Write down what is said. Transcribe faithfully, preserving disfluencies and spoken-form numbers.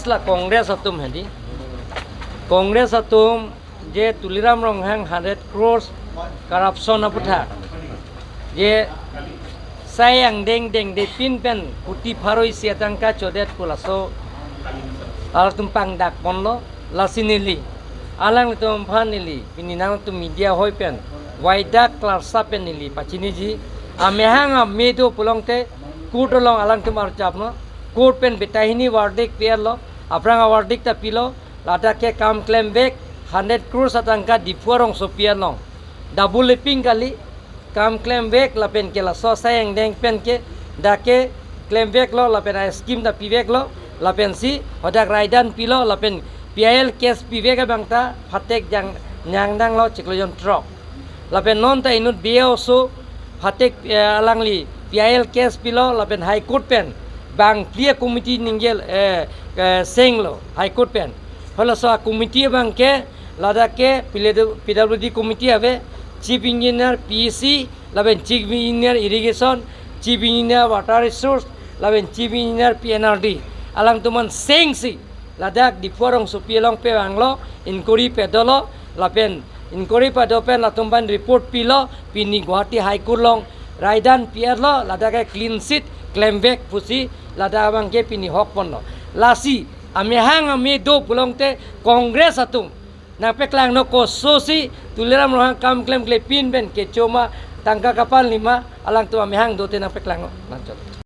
La Congress atum hedi. Congress atum je Tuliram Ronghang hundred crores corruption aputhak je sai angdeng dengde pin pen kuti pharo isi atangka chodet pu laso alangtum pangdak ponlo. Lasi neli, alanglitum aphan neli pini nangtum media hoi pen waidak klarsa pen neli pachiniji. Amehang ame do pulote court along alangtum arjap no. Court pen betahini verdict pi-etlo, aphrang a verdict ta pilo, ladak ke kam klemvek, hundred crores atangka Diphu arongsopi along double lapping kali, kam klemvek lapen ke laso sai angdeng pen ke dak ke klemveklo lapen a scheme ta piveklo, lapensi hadak raidan pilo lapen P I L case pivek abang ta phatek jang nyangdanglo chiklo jon throk. Lapen non ta inut B A oso phatek, eh, alangli P I L case pilo lapen High Court pen bang clear committee ningje, eh, eh, senglo High Court pen. Halaso a committee abang ke ladak ke P W D committee ave, Chief Engineer P E C, lapen Chief Engineer Irrigation, Chief Engineer Water Resource, lapen Chief Engineer P N R D. Alangtum an sengsi ladak Diphu arongsopi along pevanglo, inquiry padolo, lapen inquiry pado pen latum aphan report pilo, pini Guwahati High Court along raidan pi-etlo, ladak ke clean chit klemvek pusi ladak abang ke pini hok ponlo. Lasi amehang ame do pulote Congress atum nangpaklang non, kososi Tuliram Ronghang kam klemkle pin pen kecho ma, tangka kapanli ma, alangtum amehang dote nangpaklang non. Nangchot.